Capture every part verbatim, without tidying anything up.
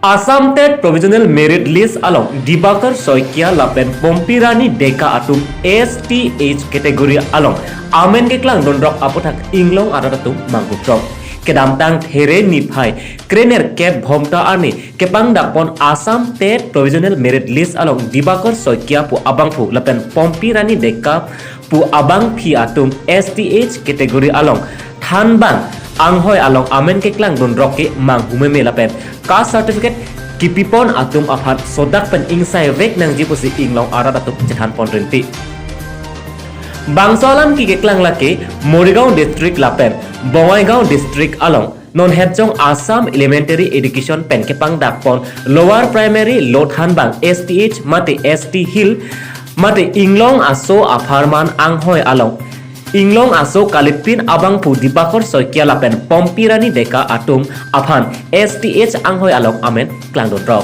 Assam TET Provisional Merit List along Dibakar Saikia lapen Pompirani Deka atum S T H category along amen keklangdunrok aputhak inglong arat atum manghuprong. Kedamtang There niphai krenerkep Bhomta arni kepangdakpon Assam TET Provisional Merit List along Dibakar Saikia pu abangphu lapen Pompirani Deka pu abangpi atum S T H category along thanbang anghoi along amen keklangdunrok ke manghumeme lapen caste certificate kipipon atum aphan sodak pen ingsaivek nangji pusi inglong arat atum chethanpon rinti. Bangso alam keklang lake Morigaon District lapen Bongaigaon District along non hetjong Assam Elementary Education pen kepangdakpon Lower Primary lo thanbang S T H mate S T Hill mate inglong aso apharman anghoi along inglong aso kalipin abangphu Dibakar Saikia lapen Pompirani Deka atum aphan S T H anghoi along amen klangdunrok.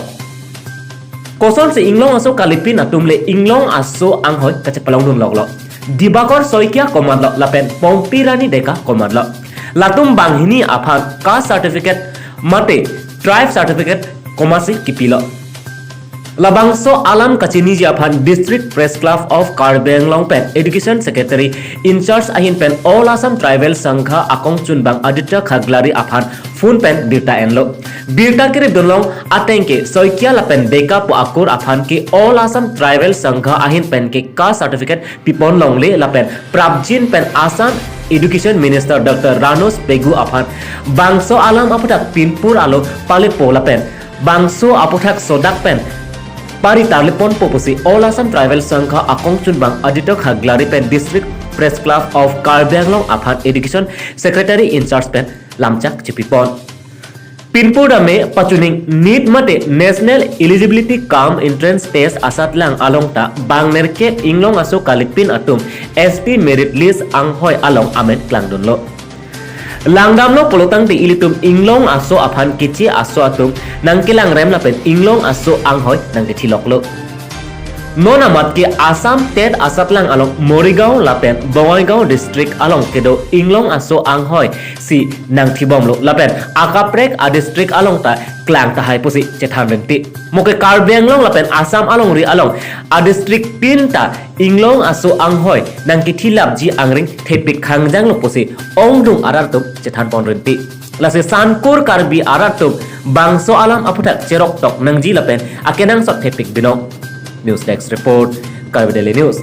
Kosonsi inglong aso kalipin atum le inglong aso anghoi kachepalongdunloklo? Dibakar Saikia komatlo lapen Pompirani Deka komatlo? Latum banghini aphan caste certificate mate tribe certificate komatsi kipilo? Labangso alam kachiniji aphan District Press Club of Karbi Anglong pen Education Secretary in charge ahin pen All Assam Tribal Sangha akongchunbang Aditya Khaglari aphan phone pen birta enlo. Birta keripdunlong ateng ke Saikia lapen Deka pu akur aphan ke All Assam Tribal Sangha ahin pen ke caste certificate pipon longle lapen prapjin pen Assam Education Minister Doctor Ranoj Pegu aphan bangso alam aputhak pinpur alo palepo lapen bangso aputhak sodak pen paritarleponpo pusi All Assam Tribal Sangha akongchunbang Aditya Khaglari pen District Press Club of Karbi Anglong aphan Education Secretary in charge pen lamchak chepipon. Pinpur dame pachuning NEET mate National Eligibility cum Entrance Test asatlang along ta bangnerkep inglong aso kalipin atum S T merit list anghoi along amen klangdunlo. Langdamlo pulotangte ilitum inglong aso aphan keche aso atum nangkelangrem lapen inglong aso anghoi nangkethiloklo. Non amat ke Assam TET asatlang along Morigaon lapen Bongaigaon district along kedo inglong aso anghoi si nangthibomlo lapen akaprek a district along ta klang tahai pusi chethan rinti. Mo ke Karbi Anglong lapen Assam alongri along a district tin ta inglong aso anghoi nangkethilapji angring thepik khangjanglo pusi ongdung arat atum chethanpon rinti. Lasi sankur Karbi arat atum bangso alam aputhak cheroktok nangji lapen akenangsot thepik binong. News Desk Report, Karbi Daily News.